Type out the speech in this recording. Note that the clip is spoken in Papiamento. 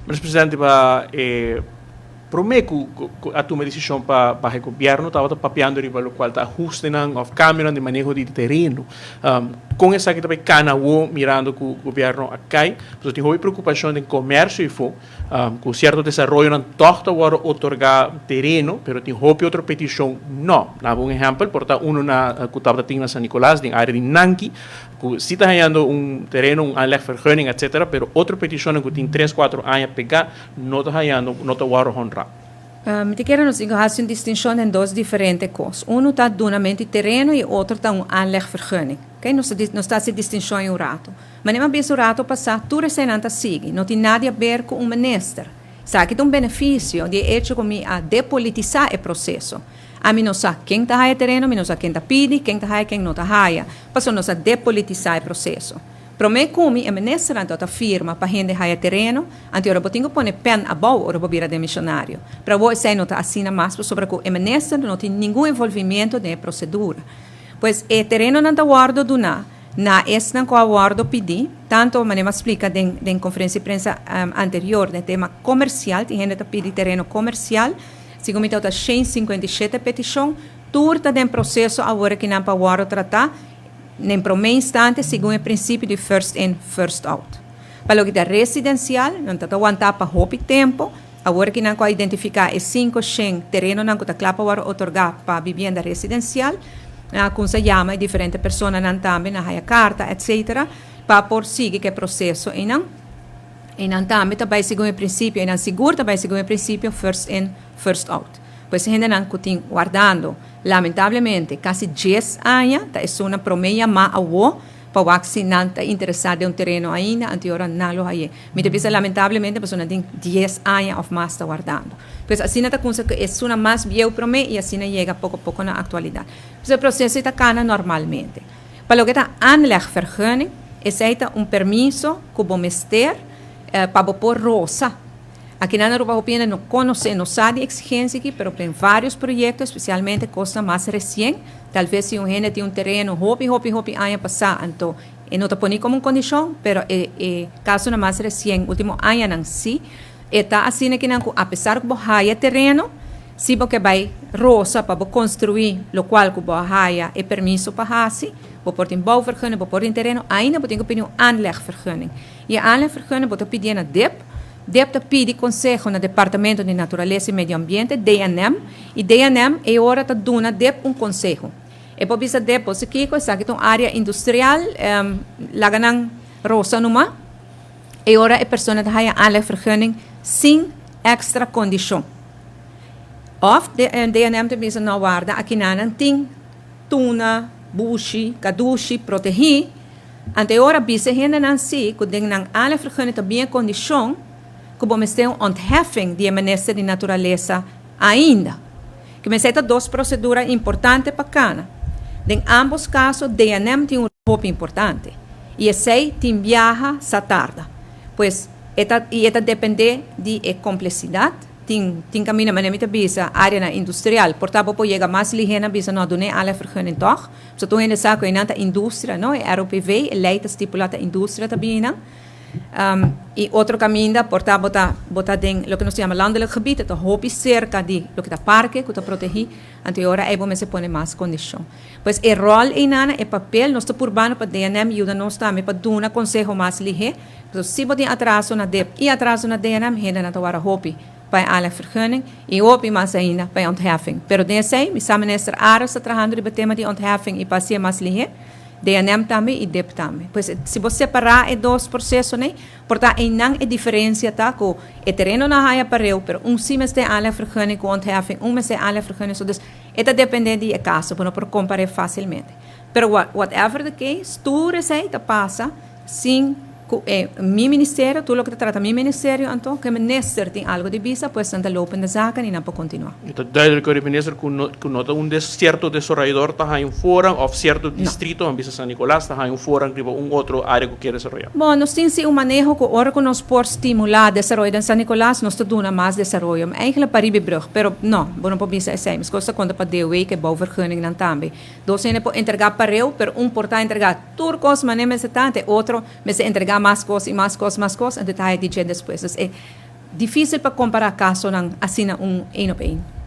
Minister Presidente, pa e promé ku a tuma e desishon pa baha e gobièrnu tabata papiando riba lokual ta ahustenan òf kambionan di maneho di tereno. Kon esaki ta bai kana awor mirando ku gobièrnu a kai? Pasobra tin hopi preokupashon den komersio ifo ku sierto desaroyonan tòg ta wòrdu otorgá tereno, pero tin hopi otro petishon nò. Nan un ehèmpel por ta unu na ku tabata tin na San Nicolas den área di Nanki ku si ta hañando un tereno, un aanlegvergunning etcetera, pero otro petishonnan ku tin tres kuatro aña pegá no ta hañando, no ta wòrdu honrá. Mi ta kere nos tin ku hasi un distinshon den dos diferente kos. Unu ta dunamento di tereno i otro ta un aanlegvergunning. Oké, nos ta nos ta hasi distinshon ei un ratu. Manera mi a bisa un ratu pasá, tur eseinan ta sigui. No tin nada di aber ku un minister. Esaki ta un benefisio di e echo ku mi a depolitisá e proseso. Ami no sa ken ta haya tereno, mi no sa ken ta pidi, ken ta haya, ken no ta haya, pasobra nos a depolitisá e proseso. Promé ku mi, e ministernan tabata firma pa hende haya tereno, anto ora bo tin ku pone pèn abou ora bo bira demishonario. Pero awor esei no ta asina mas pasobra ku e minister no tin ningun envolvimiento den e prosedura. Pues e terenonan ta wòrdu duná na esnan ku a wòrdu pidí, tantu manera mi a splika den den konferensia di prensa anterior den tema komersial, tin hende ta pidi tereno komersial, Segun mi tabata 157 petishon, tur ta den proseso awor aki nan pa wòrdu tratá den promé instante segun e prinsipio di first in, first out. Pa loke ta residensial, nan ta ta wantá pa hopi tempu, awor aki nan ku a identifiká e 500 terenonan ku ta kla pa wòrdu otorgá pa bibienda residensial, nan a kumsa yama e diferente personanan tambe, nan haya karta etcetera pa por sigui ku e proseso einan. E nan tambe ta bai segun e prinsipio, e nan sigur ta bai segun e prinsipio first in, first out. Pues e hendenan ku tin wardando, lamentablemente, kasi djes aña ta esunnan promé yamá awo pa wak si nan ta interesá den un tereno ainda, anto e ora nan lo haye. Mi ta bisa lamentablemente pasobra nan tin dies aña òf mas ta wardando. Pues asina ta kumsa ku esunnan mas bieu promé i asina yega poko poko na aktualidat. Pues e proseso ei ta kana normalmente. Pa loke ta aanlegvergunning, esei ta un permiso ku bo mester pa bo por rosa. Akinan na Aruba hopi hende no konosé, no sa di eksigensia aki, pero den vários proyekto, espesialmente kosnan mas resien, talves si un hende tin un tereno hopi, hopi, hopi aña pasá, anto e no ta pone komo un kondishon, pero e e kasonan mas resien, último añanan sí, e ta asina kinan ku apesar ku bo haya tereno, Si bo ke bai rosa pa bo konstruí lokual ku bo a haya e permiso pa hasi, bo por tin bouwvergunning, bo por tin tereno, ainda bo tin ku pidi un aanlegvergunning. I e aanlegvergunning bo ta pidié na dip. Dip ta pidi konseho na Departamento di Naturalesa i Medio Ambiente, DNM, i DNM e ora ta duna dip un konseho. E por bisa dip, bo si kiko, esaki ta un área industrial, laga nan rosa numa. E ora e persona ta haya aanlegvergunning sin èkstra kondishon. Of DNM ta bisa no warda akinanan tin tuna, bushi, kadushi protehí. Ante e ora bisa e hendenan si ku den nan aanlegvergunning ta bin e kondishon ku bo mester un ontheffing di e minister di naturalesa ainda. Ke mester ta dos prosedura importante pa kana. Den ambos kaso DNM tin un rol hopi importante i esei tin biaha sa tarda. Pues e ta i e ta depende di e kompleksidat. Tin tin kaminda manera mi ta bisa áreanan industrial por ta bo por yega mas lihé nan bisa no dun'é aanlegvergunning tòg. Pasobra tur hende sa ku einan ta industria no e ROPV e lei ta stipulá ta industria ta bini nan. I otro kaminda por ta bo ta bo ta den loke nos ta yama landelijk gebied e ta hopi serka di loke ta parke ku ta protehí anto e ora ei bo mester pone mas kondishon. Pues e ròl einan e papel nos ta purbando pa DNM yuda nos tambe pa duna konseho mas lihé. Pasobra si bo tin atraso na dip i atraso na DNM, hendenan ta wara hopi pa e aanlegvergunning i hopi mas ainda pa e ontheffing. Pero den esei, mi sa Minister Aras ta trahando riba e tema di ontheffing i pa hacié mas lihé, DNM tambe i dip tambe. Pues si bo separá e dos procesonan, por ta einan e diferencia ta cu e terenonan haya pareu, pero un si mester aanlegvergunning cu ontheffing, un mester aanlegvergunning. So dus e ta depende di e caso, bo no por compar'é facilmente. Pero whatever the case, tur esei ta pasa Sin cu e mi ministerio, tur loke ta trata mi ministerio anto, cu e minister tin algo di bisa, pues nan ta lopende zaken y nan por continua. E ta duidelijk hoor, minister, cu no, cu no ta un des cierto desorayador ta haña un voorrang of cierto distrito, nan bisa San Nicolas, ta haña un voorrang riba un otro area cu kier desaroya. Bon, nos tin si un maneho cu ora cu nos por stimula desaroyo den San Nicolas, nos ta duna mas desaroyo. Eigenlijk pa riba e brug, pero no, bo no por bisa esey. Mescos ta conta pa DOW cu e bouwvergunningnan tambe. Dos hende por entrega pareu, pero un por ta entrega tur kos manera mester ta, ante otro mester entrega mas kos i mas kos, mas kos, ante ta haya di dje despues. Dus e Difísil pa kompará kasonan asina un één op één.